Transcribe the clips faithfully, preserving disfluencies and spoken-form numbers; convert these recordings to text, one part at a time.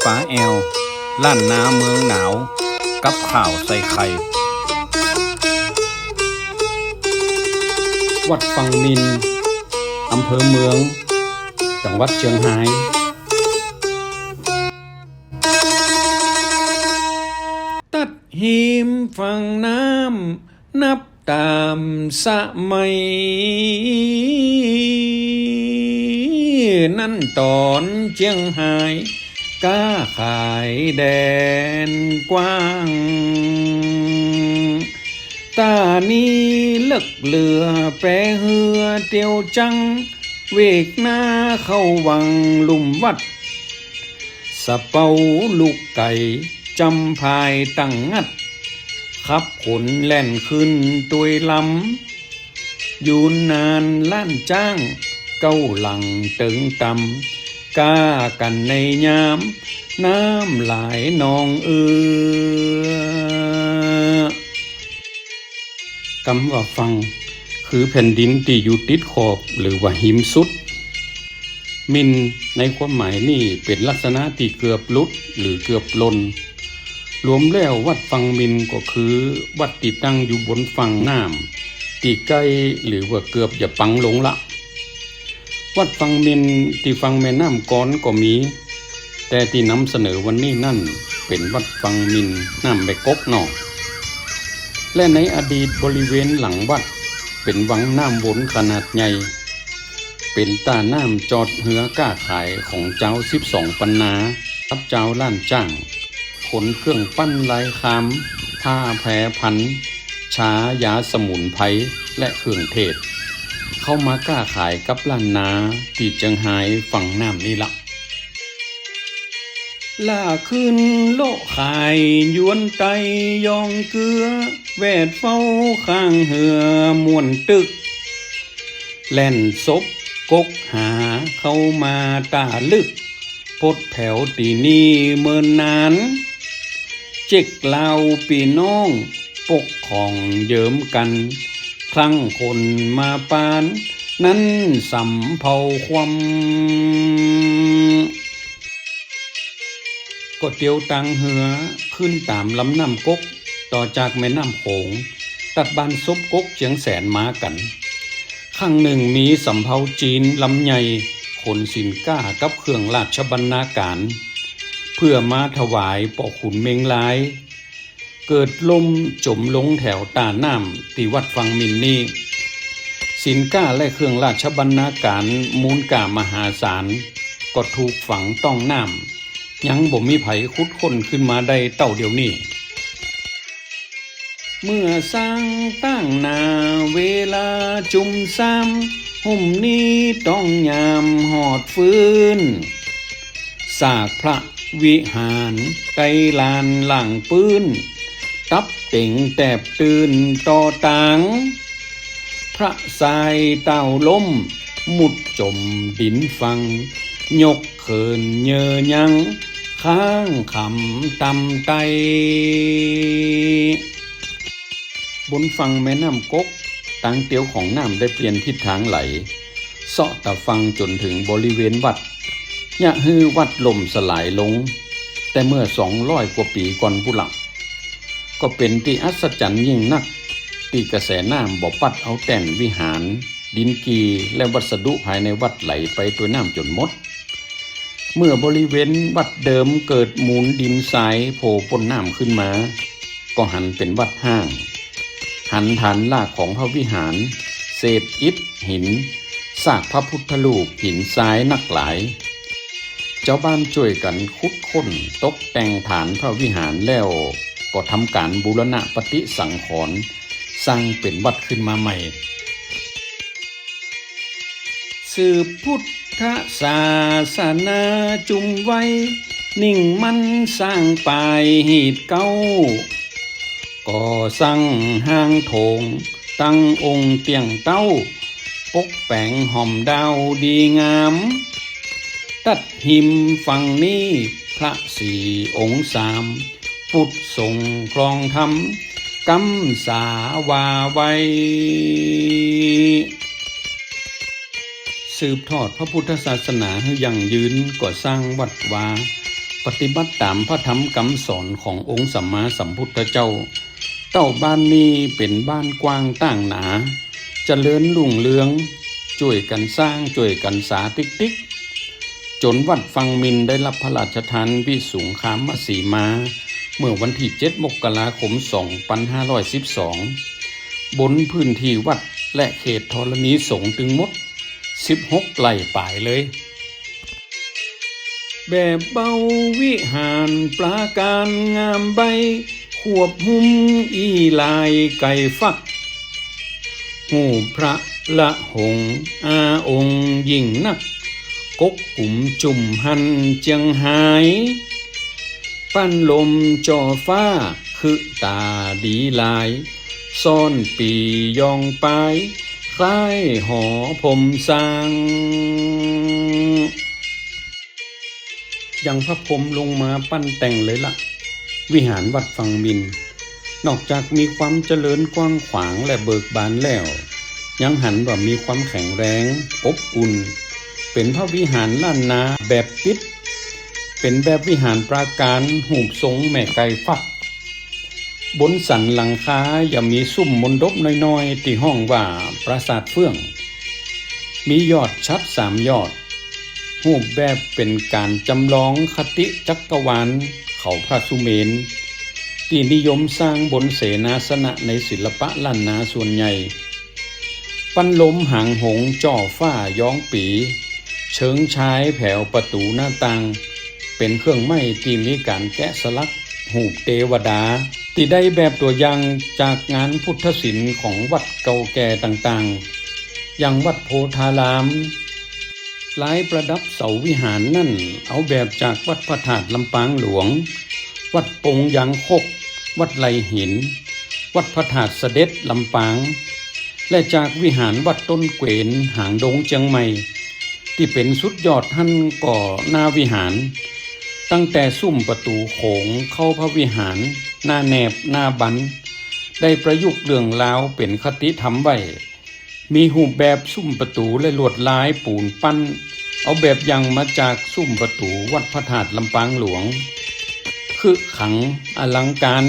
ป๋าแอว ล้านนาเมืองหนาว กับข่าวใส่ไข่ วัดฝั่งมิน อำเภอเมือง จังหวัดเชียงฮาย ตัดฮิมฝั่งน้ำ นับต๋ามสมัย นั้นต๋อนเจียงฮาย ก๊าขายแดนกว้าง ต๋านี้เลิกเหลือแปเฮือเตียวจัง เวกหน้าเข้าวังลุ่มวัด สะเปาลูกไก๋ จำพายตั้งงัด ขับขนแล่นขึ้นตวยลำ ยูนนานล้านจ๊าง เก๊าหลังเติงตำ ก้ากั๋นในยาม น้ำหลายนองเอือ กำว่าฝั่ง คือแผ่นดินตี้อยู่ติดขอบ หรือว่าฮิมสุด มินในความหมายนี้เป๋นลักษณะตี้เกือบหลุดหรือเกือบหล่น รวมแล้ววัดฝั่งมินก็คือวัดตี้ตั้งอยู่บนฝั่งน้ำตี้ใก้หรือว่าเกือบจะปังลงละ วัดฝั่งมินตี้ฝั่งแม่น้ำกอนก็มี แต่ตี้นำเสนอวันนี้นั้นเป๋นวัดฝั่งมินน้ำแม่ก๊กเนาะ และในอดีตบริเวณหลังวัดเป๋นวังน้ำวนขนาดใหญ่ เป๋นต้าน้ำจอดเฮือก้าขายของจาวสิบสองปันนา กับจาวล้านจ๊าง ขนเครื่องปั้นลายคาม ผ้าแพรพัน ชา ยาสมุนไพร และเครื่องเทศ เข้ามาก้าขายกับล้านนาตี้เจียงฮายฝั่งน้ำนี้ละ ล่าขึ้นโละขายยวนไตยองเกือ แวดเฝ้าข้างเฮือม่วนตึก แล่นสบกกหาเข้ามาต้าลึก ปดแผวตี้นี่เมินนาน เจ๊กลาวปี้น้องปกครองเยิมกั๋น ครั้งคนมาปาน นั้นสำเภาความ ก็เตียวตางเฮือขึ้นต๋ามลำน้ำก๊ก ต่อจากแม่น้ำโขง ตัดบ้านสบกกเจียงแสนมากั๋น ครั้งนึ่งมีสำเภาจีนลำใหญ่ ขนสินก้ากับเครื่องราชบรรณาก๋าร เพื่อมาถวายป้อขุนเม็งลาย เกิดล่มจ๋มลงแถวต้าน้ำตี้วัดฝั่งมินนี้ สินก้าและเครื่องราชบรรณาก๋ารมูลค่ามหาศาล ก็ถูกฝังต้องน้ำ ยังบ่มีใผขุดค้นขึ้นมาได้เต้าเดี๋ยวนี้ เมื่อสร้างตั้งนาเวลาจุมซ้ำ หุ้มนี้ต้องยามหอดฟื้น สร้างพระวิหารไกลานหลังปื้น ตับเต็งแตบตื่นต่อตาง พระทรายเต้าล้ม มุดจ๋มดินฝั่ง ยกเขินเยอยัง ค้างขำตำไต บนฝั่งแม่น้ำก๊ก ตางเตียวของน้ำได้เปลี่ยนทิศทางไหล เซาะตะฝั่งจ๋นเถิงบริเวณวัด เยียะหื้อวัดล่มสลายลง แต่เมื่อสองร้อยกว่าปี๋ก่อนปู้นละ ก็เป๋นตี้อัศจรรย์ยิ่งนัก ตี้กระแสน้ำบ่ปัดเอาแต้นวิหาร ดินกี และวัสดุภายในวัดไหลไปตวยน้ำจ๋นหมด เมื่อบริเวณวัดเดิมเกิดมูลดินทรายโผล่ป๊นน้ำขึ้นมา ก็หันเป๋นวัดฮ้าง หันฐานรากของพระวิหาร เศษอิฐหิน ซากพระพุทธรูปหินทรายนักหลาย จาวบ้านจ้วยกั๋นขุดค้นตกแต่งฐานพระวิหารแล้ว ก็ทำก๋านบูรณะปฏิสังขรณ์ สร้างเป๋นวัดขึ้นมาใหม่ สืบพุทธศาสนาจุมไว้ นิ่งมั่นสร้างปายหีดเก๊า ก่อสร้างห้างโถง ตั้งองค์เตี้ยงเต๊า ปกแป๋งห่อมดาวดีงาม ตัดฮิมฝั่งนี้พระสี่องค์สาม ปุตสงฆ์ครองธรรม กำสาวาไว้ สืบทอดพระพุทธศาสนาหื้อยั่งยืน ก็สร้างวัดวา ปฏิบัติต๋ามพระธรรมกำสอนขององค์สัมมาสัมพุทธเจ้า เต้าบ้านนี้เป๋นบ้านกว้างต้างหนา เจริญรุ่งเรือง จ้วยกั๋นสร้าง จ้วยกั๋นสาติ๊กๆ จ๋นวัดฝั่งมินได้ฮับพระราชทานวิสุงคามสีมา เมื่อวันตี้เจ็ดมกราคมสองปันห้าร้อยสิบสอง บนพื้นตี้วัดและเขตธรณีสงฆ์ตึงหมดสิบหกไร่ป๋ายเลย แบบเบ้าวิหารปราการงามใบ ควบหุ้มอี้ลายไก่ฟัก ฮูปพระละหงอาองค์ยิ่งนัก กกกุ๋มจุ่มหันเจียงหาย ปั้นลมจ่อฟ้าคือต๋าดีหลาย ซ่อนปี่ยองปาย คล้ายหอพรหมสร้าง ยังพระพรหมลงมาปั้นแต่งเลยละ วิหารวัดฝั่งมิน นอกจากมีความเจริญกว้างขวางและเบิกบานแล้ว ยังหันว่ามีความแข็งแรง อบอุ่น เป๋นพระวิหารล้านนาแบบปิด เป๋นแบบวิหารปราการ ฮูปทรงแม่ไก่ฟัก บนสันหลังคายังมีซุ่มมณฑปน้อยๆ ตี้ฮ้องว่าปราสาทเฟื่อง มียอดฉัตรสามยอด ฮูปแบบเป๋นก๋านจ๋ำลองคติจักรวาลเขาพระสุเมรุ ตี้นิยมสร้างบนเสนาสนะในศิลปะล้านนาส่วนใหญ่ ปั้นลมหางหงส์จ่อฟ้ายองปี่ เชิงชายแผวประตู๋หน้าต่าง เป๋นเครื่องไม้ตี้มีก๋านแกะสลักฮูปเตวดา ตี้ได้แบบตั๋วอย่างจากงานพุทธศิลป์ของวัดเก่าแก่ต่างๆ อย่างวัดโพธาราม ลายประดับเสาวิหารนั้นเอาแบบจากวัดพระธาตุลำปางหลวง วัดปงยางคก วัดไหล่หิน วัดพระธาตุเสด็จลำปาง และจากวิหารวัดต้นเกวนหางดงเจียงใหม่ ตี้เป๋นสุดยอดหั้นก็หน้าวิหาร ตั้งแต่ซุ่มประตู๋โขงเข้าพระวิหาร หน้าแหนบ หน้าบัน ได้ประยุกต์เรื่องราวเป๋นคติธรรมไว้ มีฮูปแบบซุ่มประตู๋และลวดลายปูนปั้น เอาแบบอย่างมาจากซุ่มประตู๋วัดพระธาตุลำปางหลวง คึกขัง อลังการ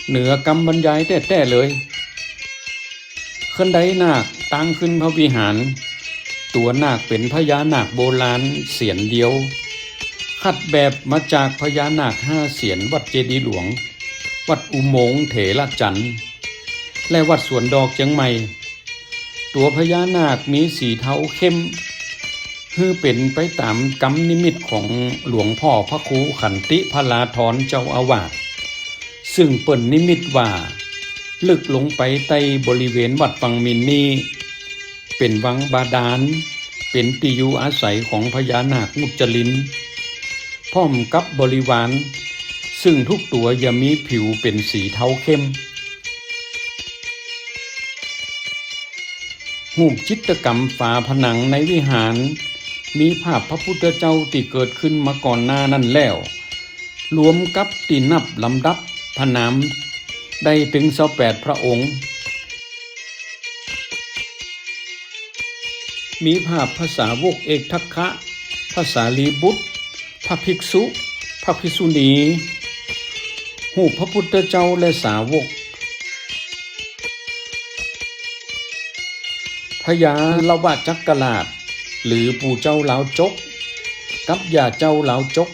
เหนือกำบรรยายแต๊ๆ เลย คันไดนาคตางขึ้นพระวิหาร ตั๋วนาคเป๋นพญานาคโบราณเสียนเดียว คัดแบบมาจากพญานาคห้าเสียนวัดเจดีย์หลวง วัดอุโมงค์เถรจันทร์ และวัดสวนดอกเจียงใหม่ ตั๋วพญานาคมีสีเทาเข้ม หื้อเป๋นไปต๋ามกำนิมิตของหลวงพ่อพระครูขันติพราธรเจ้าอาวาส ซึ่งเปิ้นนิมิตว่า ลึกลงไปใต้บริเวณวัดฝั่งมินนี้ เป๋นวังบาดาล เป๋นตี้อยู่อาศัยของพญานาคมุจลิน พร้อมกับบริวาร ซึ่งทุกตั๋วจะมีผิวเป๋นสีเทาเข้ม ฮูปจิตรกรรมฝาผนังในวิหาร มีภาพพระพุทธเจ้าตี้เกิดขึ้นมาก่อนหน้านั้นแล้ว รวมกับตี้นับลำดับพระนามได้เถิงซาวแปดพระองค์ มีภาพพระสาวกเอกทัคคะ พระสารีบุตร พระภิกษุ พระภิกษุณี ฮูปพระพุทธเจ้าและสาวก พญาละวะจักราช หรือปู่เจ้าลาวจก กับย่าเจ้าลาวจก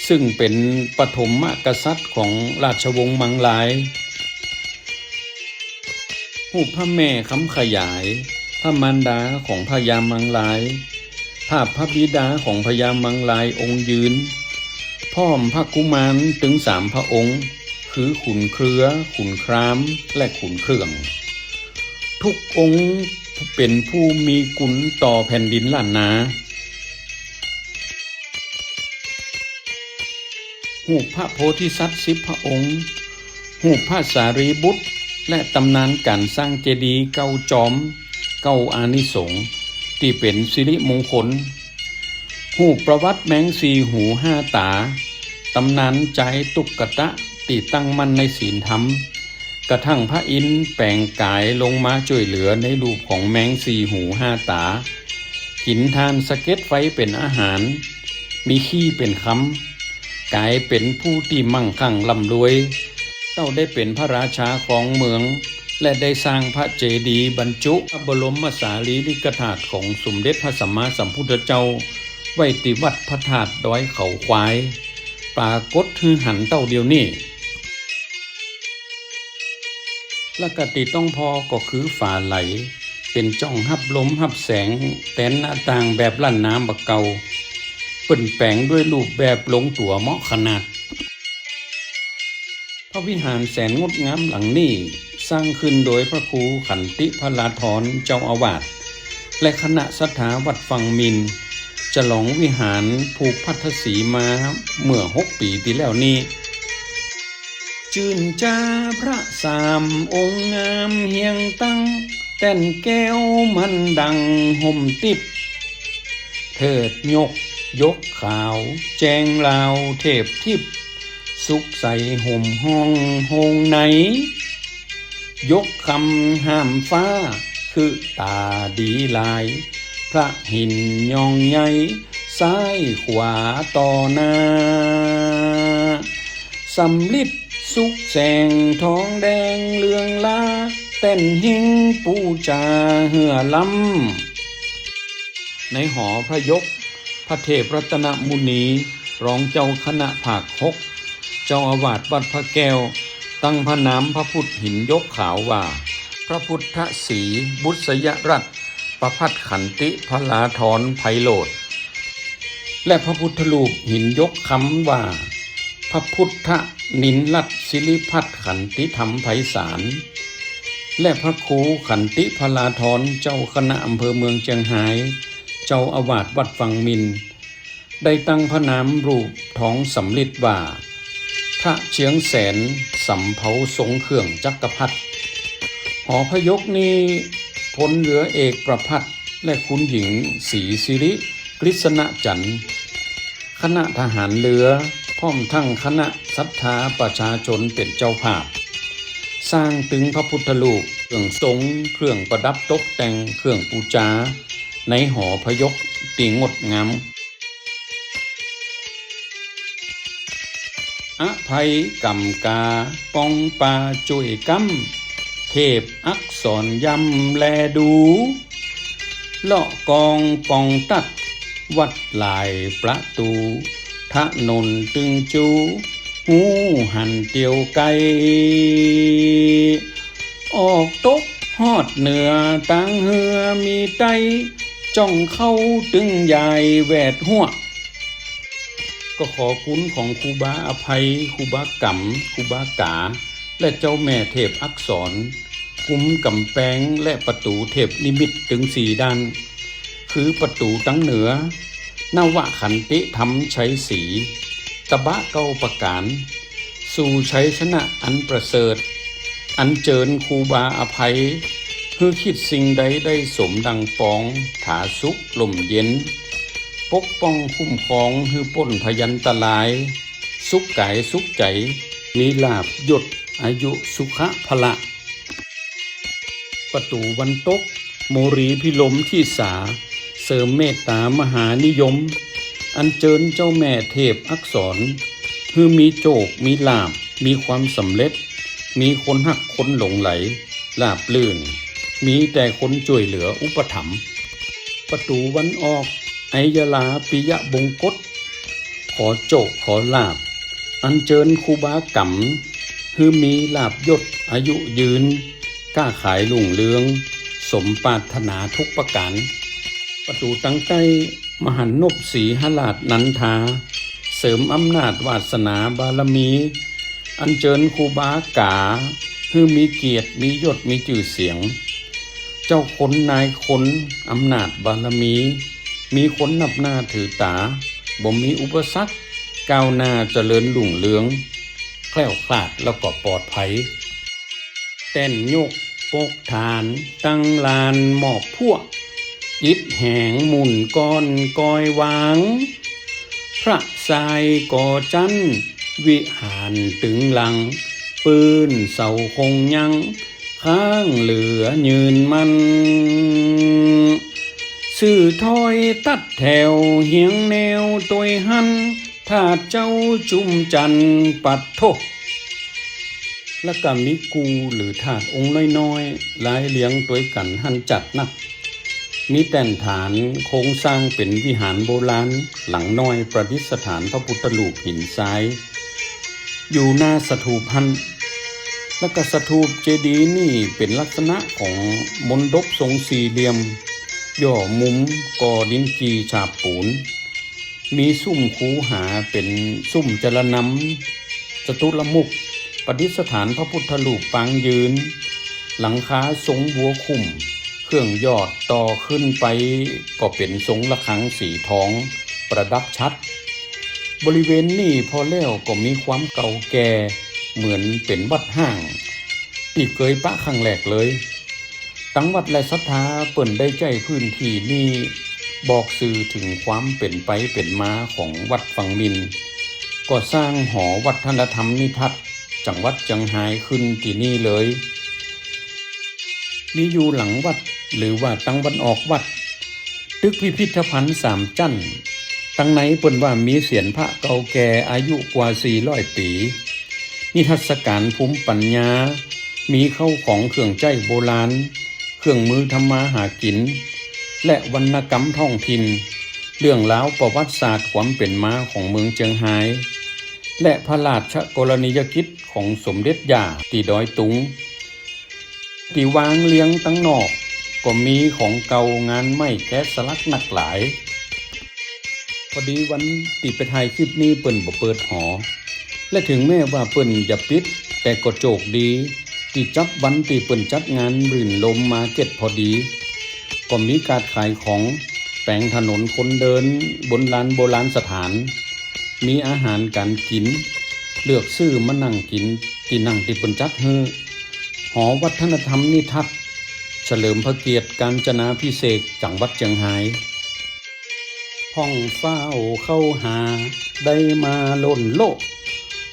ซึ่งเป๋นปฐมกษัตริย์ของราชวงศ์มังราย ฮูปพระแม่คำขยาย พระมารดาของพญามังราย ภาพพระบิดาของพญามังรายองค์ยืน พร้อมพระกุมารเถิงสามพระองค์ คือขุนเครือ ขุนคราม และขุนเครื่อง ทุกองค์เป๋นผู้มีกุณต่อแผ่นดินล้านนา ฮูปพระโพธิสัตว์สิบพระองค์ ฮูปพระสารีบุตร และต๋ำนานก๋านสร้างเจดีย์เก้าจอม เก้าอานิสงส์ ตี้เป๋นสิริมงคล ฮูปประวัติแมงสี่หูห้าต๋า ต๋ำนานจายตุ๊กตะตี้ตั้งมั่นในศีลธรรม กระทั่งพระอินทร์แป๋งก๋ายลงมาจ้วยเหลือในรูปของแมงสี่หูห้าต๋า กิ๋นถ่านสะเก็ดไฟเป๋นอาหาร มีขี้เป๋นค ก๋ายเป๋นผู้ตี้มั่งคั่งร่ำรวย เต้าได้เป๋นพระราชาของเมือง และได้สร้างพระเจดีย์บรรจุพระบรมสารีริกธาตุของสมเด็จพระสัมมาสัมพุทธเจ้า ไว้ตี้วัดพระธาตุดอยเขาควาย ปรากฏหื้อหันเต้าเดี่ยวนี้ และก็ตี้ต้องผ่อก็คือฝาไหล เป๋นจ้องฮับลมฮับแสง แตนหน้าต่างแบบล้านนาบ่าเก่า เปิ้นแป๋งด้วยรูปแบบลงตั๋วเหมาะขนาด พระวิหารแสนงดงามหลังนี้ สร้างขึ้นโดยพระครูขันติพลาธรเจ้าอาวาส และคณะศรัทธาวัดฝั่งมิน ฉลองวิหารผูกพัทธสีมาเมื่อหกปี๋ตี้แล้วนี้ จื้นจาพระสามองค์งามเฮียงตั้ง แต้นแก้วมันดังห่มติ๊บ เถิดยก ยกขาว แจ้งลาวเทพทิพย์ สุขใสห่มห้องโฮงใน ยกคำห้ามฟ้า คือต๋าดีหลาย พระหินยองใหญ่ ซ้ายขวาต่อหน้า สำริดสุกแสงทองแดงเรืองลา แต้นหิ้งปู๋จาเหือล้ำ ในหอพระยก พระเทพรัตนมุนี รองเจ้าคณะภาคหก เจ้าอาวาสวัดพระแก้ว ตั้งพระนามพระพุทธหินยกขาวว่า พระพุทธศรีบุษยรัตน์ ประภัตรขันติพลาธรไพโรจน์ และพระพุทธรูปหินยกคำว่า พระพุทธนินรัตน์สิริพัฒน์ขันติธรรมไพศาล และพระครูขันติพลาธรเจ้าคณะอำเภอเมืองเจียงฮาย เจ้าอาวาสวัดฝั่งมิน ได้ตั้งพระนามรูปทองสำริดว่า พระเชียงแสนสำเภาทรงเครื่องจักรพรรดิ หอพระยกนี้ พลเรือเอกประภัตร และคุณหญิงศรีสิริกฤษณจันทร์ คณะทหารเรือ พร้อมทั้งคณะศรัทธาประชาชนเป๋นเจ้าภาพ สร้างตึงพระพุทธรูป เครื่องทรง เครื่องประดับตกแต่ง เครื่องปู๋จา ในหอพระยกตี้งดงาม อภัยก๋ำกา ป๋องป๋าจ้วยก๊ำ เทพอักษรย่ำแลดู เลาะกองป๋องตัด วัดหลายประตู๋ ถนนตึงจู๋ ฮู้หันเตียวไกล ออกตกฮอดเหนือตางเฮือมีใต้ จ้องเข้าตึงยายแวดฮั้ว ก็ขอคุณของครูบาอภัย ครูบาก๋ำ ครูบาก๋า และเจ้าแม่เทพอักษร กุมก๋ำแปงและประตู๋เทพนิมิตตึงสี่ด้าน คือประตู๋ตางเหนือ นวขันติธรรมชัยศรี ตะบะเก้าประก๋าน สู่ชัยชนะอันประเสริฐ อัญเจิญครูบาอภัย หื้อคิดสิ่งใดได้สมดังปอง ผาสุกล่มเย็น ปกป้องคุ้มครองหื้อป๊นพยันตราย สุขก๋ายสุขใจ๋ มีลาภยศอายุสุขะพละ ประตู๋วันตก โมรีพิรมธิสา เสริมเมตต๋ามหานิยม อัญเจิญเจ้าแม่เทพอักษร หื้อมีโจค มีลาภ มีความสำเร็จ มีคนฮักคนหลงใหล ราบรื่น มีแต่คนจ้วยเหลืออุปถัมภ์ ประตู๋วันออก ไอยลาปิยะบงกต ขอโจคขอลาภ อัญเจิญครูบาก๋ำ หื้อมีลาภยศอายุยืน ค้าขายรุ่งเรือง สมปรารถนาทุกประก๋าน ประตู๋ตางใต้ มหันนบสีหราชนันทา เสริมอำนาจวาสนาบารมี อัญเจิญครูบาก๋า หื้อมีเกียรติ มียศ มีจื้อเสียง เจ้าคนนายคน อำนาจบารมี มีคนนับหน้าถือต๋า บ่มีอุปสรรค ก้าวหน้าเจริญรุ่งเรือง แคล้วคลาดแล้วก็ปลอดภัย แต้นยกปกฐาน ตั้งลานหมอบพั่ว อิฐแหงหมุนก้อนกอยวาง พระทรายก่อจั๊น วิหารตึงหลัง ปื๊นเสาคงยัง ค้างเหลือยืนมั่น ซื่อถ้อยตัดแถว เฮียงแนวตวยหัน ธาตุเจ้าจุมจันทร์ ปัดโธ่ แล้วก็มีกู่หรือธาตุองค์น้อยๆ ลายเรียงตวยกั๋นหันจัดนัก มีแต้นฐานโครงสร้างเป๋นวิหารโบราณหลังน้อย ประดิษฐานพระพุทธรูปหินทราย อยู่หน้าสถูปหั้น แล้วก็สถูปเจดีย์นี่เป๋นลักษณะของมณฑปทรงสี่เหลี่ยม ย่อมุมก่อดินจี่ฉาบปูน มีซุ่มคูหาเป๋นซุ่มจรณำ จตุรมุข ประดิษฐานพระพุทธรูปปางยืน หลังคาทรงบัวคลุม เครื่องยอดต่อขึ้นไปก็เป๋นทรงระฆังสีทอง ประดับฉัตร บริเวณนี่ผ่อแล้วก็มีความเก่าแก่เหมือนเป๋นวัดฮ้าง ตี้เกยปะครั้งแรกเลย ตังวัดและศรัทธาเปิ้นได้ใจ๊พื้นตี้นี่บอกสื่อเถิงความเป๋นไปเป๋นมาของวัดฝั่งมิน ก็สร้างหอวัฒนธรรมนิทัศน์จังหวัดเจียงฮายขึ้นตี้นี่เลย มีอยู่หลังวัดหรือว่าตังวันออกวัด ตึกพิพิธภัณฑ์สามจั๊น ตังในเปิ้นว่ามีเสียรพระเก่าแก่อายุกว่าสี่ร้อยปี๋ นิทรรศการภูมิปัญญา มีเข้าของเครื่องใจ๊โบราณ เครื่องมือทำมาหากิ๋น และวรรณกรรมท้องถิ่น เรื่องราวประวัติศาสตร์ความเป๋นมาของเมืองเจียงฮาย และพระราชกรณียกิจของสมเด็จย่าตี้ดอยตุง ตี้วางเรียงตังนอก ก็มีของเก่างานไม้แกะสลักนักหลาย พอดีวันตี้ไปถ่ายคลิปนี้เปิ้นบ่เปิดหอ และเถิงแม้ว่าเปิ้นจะปิด แต่ก็โจคดี ตี้จับวันตี้เปิ้นจัดงานรื่นรมมาร์เก็ตพอดี ก็มีการขายของ แป๋งถนนคนเดินบนลานโบราณสถาน มีอาหารก๋านกิ๋น เลือกซื้อมานั่งกิ๋นตี้นั่งตี้เปิ้นจัดหื้อ หอวัฒนธรรมนิทัศน์ เฉลิมพระเกียรติกาญจนาภิเษกจังหวัดเจียงฮาย พ่องฟ้าวเข้าหา ได้มาล่นโละ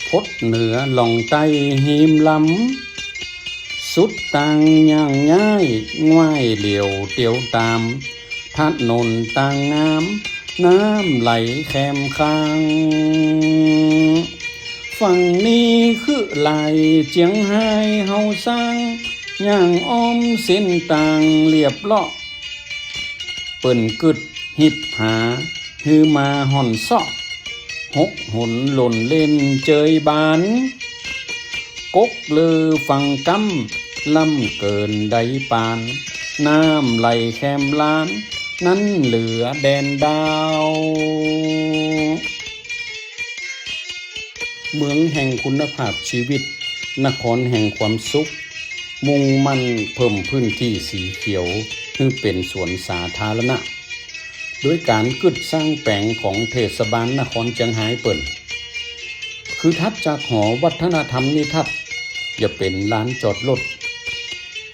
พดเหนือล่องใต้หิมลำ สุดตางย่างย้าย ง่ายเหลียวเตียวตาม ถนนตางงาม น้ำไหลแคมข้าง ฝั่งนี้คือหลายเจียงฮายเฮาสร้าง ย่างอ้อมเส้นตางเรียบเลาะ เปิ้นกึ๊ดฮิบหา หื้อมาฮ่อนเซาะ หกหนหล่นเล่นเจยบาน กกเลือฝั่งก้ำ ล้ำเกินใดปาน น้ำไหลแคมลาน นั้นเหลือแดนดาว เมืองแห่งคุณภาพชีวิต นครแห่งความสุข มุ่งมั่นเพิ่มพื้นตี้สีเขียวหื้อเป๋นสวนสาธารณะ โดยก๋านกึ๊ดสร้างแป๋งของเทศบาลนครเจียงฮายเปิ้น คือถัดจากหอวัฒนธรรมนิทัศน์ จะเป๋นลานจอดรถ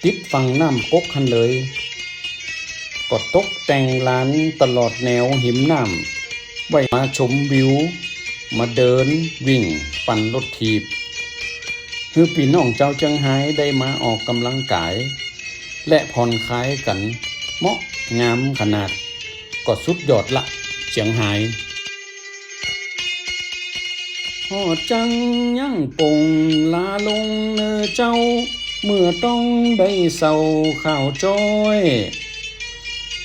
ติดฝั่งน้ำกกหั้นเลย ก็ตกแต่งลานตลอดแนวหิมน้ำ ไว้มาชมวิว มาเดินวิ่งปั่นรถถีบ หื้อปี้น้องจาวเจียงฮายได้มาออกก๋ำลังก๋าย และผ่อนคลายกั๋น เหมาะงามขนาด ก็สุดยอดละ เจียงฮาย ฮอดจังยังป่งลาลงเน่อเจ้า เมื่อต้องได้เศร้าข้าวจ้อย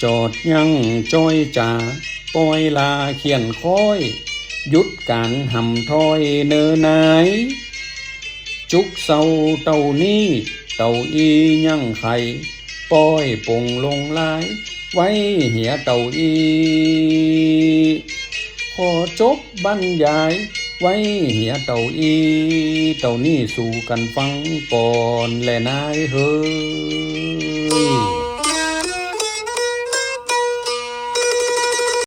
จอดยังจ้อยจ๋า ปอยลาเขียนค้อย หยุดก๋านหำถ้อยเน่อนาย จุกเศร้าเต้านี้ เต้าอี้ยังไข ปอยป่งลงลาย ไว้เหียเต้าอี้ ขอจบบรรยาย ไว้เหียเต้าอี้ เต้านี้สู่กั๋นฟังก่อนแลนายเฮย